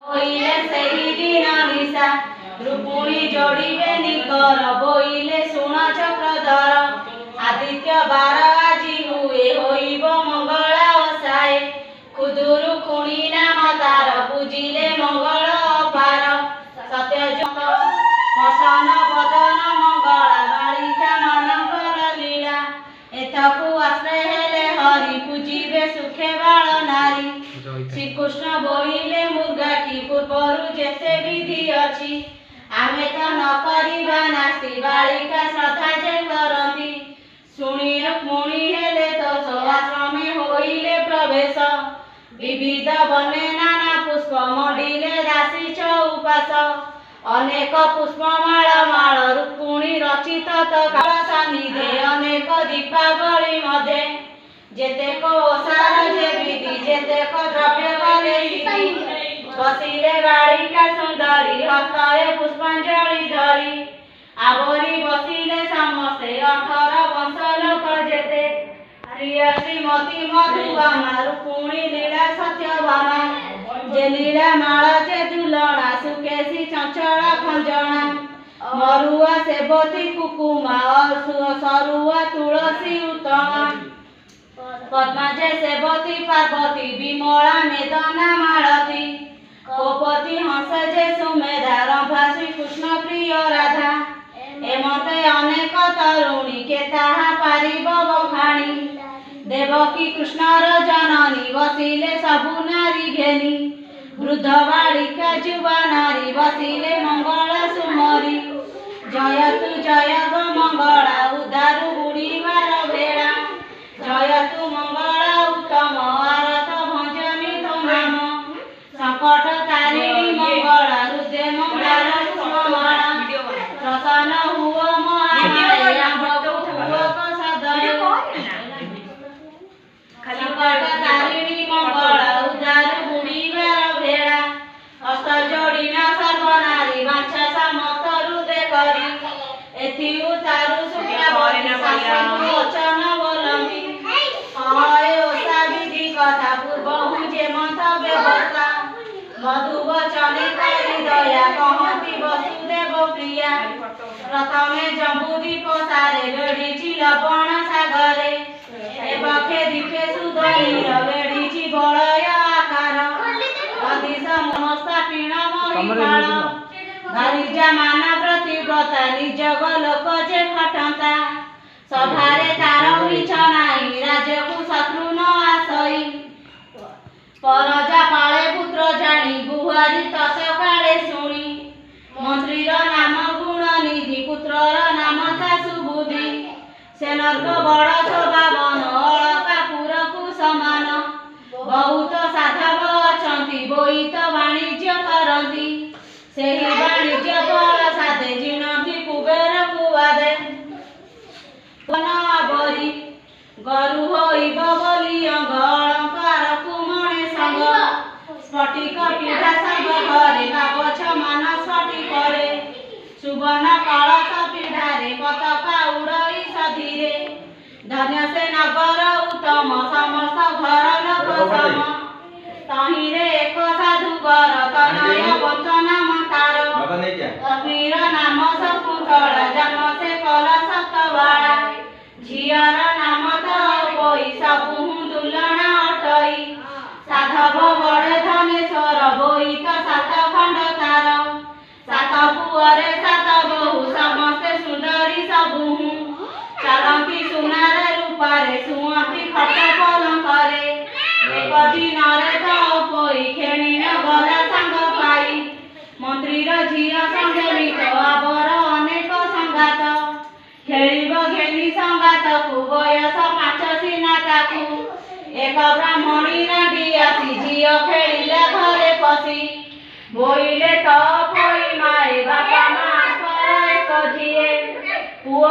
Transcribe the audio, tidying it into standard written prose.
ବୋଇଲେ ସେହି ଦିନ ନିଶା ରୁକ୍ମିଣୀ ଯୋଡ଼ିବେ ନିକର ବୋଇଲେ ଶୁଣ ଚକ୍ରଧର। ଆଦିତ୍ୟ ବାର ଆଜି ହୁଏ ହୋଇବ ମଙ୍ଗଳା ଓଷାଏ। ଖୁଦୁରୁକୁଣୀ ନାମ ତାର ପୂଜିଲେ ମଙ୍ଗଳ ଅପାର। ସତ୍ୟ ପ୍ରସନ୍ନ ବଦନ ମଙ୍ଗଳା ବାଳିକା ମାନଙ୍କର ଲୀଳା। ଏଥକୁ ଆଶ୍ରୟ ହେଲେ ହରି ପୂଜିବେ ସୁଖେ ବାଳ ନାରୀ। ଶ୍ରୀକୃଷ୍ଣ ବୋଇଲେ ମୃଗାକ୍ଷୀ ପୂର୍ବରୁ ଯେତେ ବିଧି ଅଛି ଆମେ ତ ନ କରିବା ନାସ୍ତି ବାଳିକା ଶ୍ରଦ୍ଧା ଯେ କରନ୍ତି। ଶୁଣି ରୁକ୍ମିଣୀ ହେଲେ ତୋଷ ଆଶ୍ରମେ ହୋଇଲେ ପ୍ରବେଶ। ବିବିଧ ବନେ ନାନା ପୁଷ୍ପ ମଣ୍ଡିଲେ ଦାସୀ ଚଉପାଶ। ଅନେକ ପୁଷ୍ପମାଳ ମାଳ ରୁକ୍ମିଣୀ ରଚିତ କାଳ ସାନ୍ନିଧେ ଅନେକ ଦୀପାବଳି ମଧ୍ୟେ। ଯେତେକ ଓଷାର ଯେ ବିଧି ଯେତେକ ଦ୍ରବ୍ୟ କଲେ ସିଧି। ବସିଲେ ବାଳିକା ସୁନ୍ଦରୀ ହସ୍ତରେ ପୁଷ୍ପାଞ୍ଜଳି ଧରି। ଆବରି ବସିଲେ ସମସ୍ତେ 18 ବଂଶ ଲୋକ ଯେତେ। ପ୍ରିୟ ଶ୍ରୀମତୀ ମଧୁବାମା ରୁକ୍ମିଣୀ ଲୀଳା ସତ୍ୟଭାମା। ଯେ ଲୀଳା ମାଳ ଯେ ଝୁଲଣା ସୁକେଶୀ ଚଞ୍ଚଳ ଖଞ୍ଜଣା। ମରୁଆ ସେବତୀ କୁକୁମା ସରୁଆ ତୁଳସୀ ଉତ୍ତମା। ପଦ୍ମା ଯେ ସେବତୀ ପାର୍ବତୀ ବିମଳା ମେଦନା ମାଳତୀ। କୋପତି ହଂସ ଯେ ସୁମେଧା ରମ୍ଭା ଶ୍ରୀକୃଷ୍ଣ ପ୍ରିୟ ରାଧା। ଏମନ୍ତେ ଅନେକ ତରୁଣୀ କେ ତାହା ପାରିବ ବଖାଣି। ଦେବକୀ କୃଷ୍ଣର ଜନନୀ ବସିଲେ ସବୁ ନାରୀ ଘେନି। ବୃଦ୍ଧ ବାଳିକା ଯୁବା ନାରୀ ବସିଲେ ମଙ୍ଗଳ ସୁମରି। ଜୟ ତୁ ଜୟ ଗୋ ମଙ୍ଗଳା ଉଦାରୁ ବୁଡ଼ିବାର ଭେଳା। ଜୟ ତୁ ମଙ୍ଗଳା ଉତ୍ତମ ଆରତ ଭଞ୍ଜନୀ ତୋ ନାମ। ସଙ୍କଟ ତାରିଣୀ ମଙ୍ଗଳା ହୃଦୟ ମନ୍ଦାର ପୁଷ୍ପମାଳା। ପ୍ରସନ୍ନ ହୁଅ ମହାମାୟେ ଆମ୍ଭକୁ ହୁଅ ସଦୟେ। ସଙ୍କଟ ତାରିଣୀ ମଙ୍ଗଳା ଉଦାରୁ ବୁଡ଼ିବାର ଭେଳା। ହସ୍ତ ଯୋଡ଼ିଣ ସର୍ବନାରୀ ବାଞ୍ଛା ସମସ୍ତ ହୃଦୟ କରି। ଏଥି ଉତାରୁ ଶୁକ୍ଲାବତୀ ଶାସ୍ତ୍ରକୁ ବଚନ ବୋଲନ୍ତି। କହେ ଓଷା ବିଧି କଥା ପୂର୍ବହୁଁ ଯେମନ୍ତ ବ୍ୟବସ୍ଥା। ମଧୁ ବଚନେ କରି ଦୟା କହନ୍ତି ବସୁଦେବ ପ୍ରିୟା। ପ୍ରଥମେ ଜମ୍ବୁଦ୍ୱୀପ ସାରେ ବେଢ଼ିଛି ଲବଣ ସାଗରେ। ଏ ପକ୍ଷେ ଦ୍ୱୀପେ ସୁଦନୀର ବେଢ଼ିଛି ବଳୟ ଆକାର। ଅତି ସମସ୍ତ ପୀଣ ମହିପାଳ। ଭାରିଜା ମାନ ପ୍ରତିବ୍ରତା ନିଯୋଗ ଲୋକ ଯେ ଖଟନ୍ତା। ସଭାରେ ତାର ଇଚ୍ଛ ନାହିଁ ରାଜ୍ୟକୁ ଶତ୍ରୁ ନ ଆସଇ। ପରଜା ପାଳେ ପୁତ୍ର ଜାଣି ଗୁହାରି ତତ୍କାଳେ ଶୁଣି। ମନ୍ତ୍ରୀର ନାମ ଗୁଣନିଧି ପୁତ୍ରର ନାମ ତା ସୁବୁଦ୍ଧି। ସେ ନର୍ଗ ବଡ଼ ଶୋଭାବନ ଅଳକାପୁରକୁ ସମାନ। ବହୁତ ସାଧବ ଅଛନ୍ତି ବୋଇତ ବାଣିଜ୍ୟ କରନ୍ତି। ସେହି ବାଣିଜ୍ୟ ବଳ ସାଧେ ଜିଣନ୍ତି କୁବେରକୁ ବାଧେ। ଆବରି ଗରୁ ହୋଇବ ବୋଲି ଅଙ୍ଗ ଅଳଙ୍କାରକୁ ମଣେ ସଙ୍ଗ। ସ୍ଫଟିକ ପିଢ଼ା ସଙ୍ଗ ଘରେ ପାବଛ ମାନ ସ୍ଫଟିକରେ। ସୁବର୍ଣ୍ଣ କଳସ ପିଢ଼ାରେ ପତାକା ଉଡ଼ଇ ସଧିରେ। ଧନ୍ୟ ସେ ନଗର ଉତ୍ତମ ସମସ୍ତ ଘର ଲୋକ ସମ। ତହିଁରେ ଏକ ସାଧୁଙ୍କର ତନୟ ବନ୍ତ ନାମ ତାର। ପତ୍ନୀର ନାମ ଶକୁନ୍ତଳା ଜନ୍ମ ସେ କଲା ସତବାଳା। ଝିଅର ନାମ ତ ପୋଇ ସବୁହୁଁ ଦୁଲଣା ଅଟଇ। ସାଧବ ବଡ଼େ ଧନେଶ୍ୱର ବୋଇତ ସାତ ଖଣ୍ଡ ତାର। ସାତ ପୁଅରେ ସାତ ବୋହୂ ସମସ୍ତେ ସୁନ୍ଦରୀ ସବୁହୁଁ। ଚାଲନ୍ତି ସୁନାରେ ରୂପାରେ ଶୁଅନ୍ତି ଖଟ ପଲଙ୍କରେ। ଏକ ଦିନରେ ତ ପୋଇ ଖେଳିଣ ଗଲା ସାଙ୍ଗ ପାଇ। ମନ୍ତ୍ରୀର ଝିଅ ସଙ୍ଗେ ମିତ ଆବର ଅନେକ ସଙ୍ଗାତ। ଖେଳିବ ଘେନି ସଙ୍ଗାତକୁ ବୟସ 5 ସିନା ତାକୁ। ଏକ ବ୍ରାହ୍ମଣୀ ରାଣ୍ଡି ଆସି ଝିଅ ଖେଳିଲା ଘରେ ପଶି। ବୋଇଲେ ତ ପୋଇ ମାଏ ବାପା ମାଙ୍କର ଏକ ଝିଏ। ପୁଅ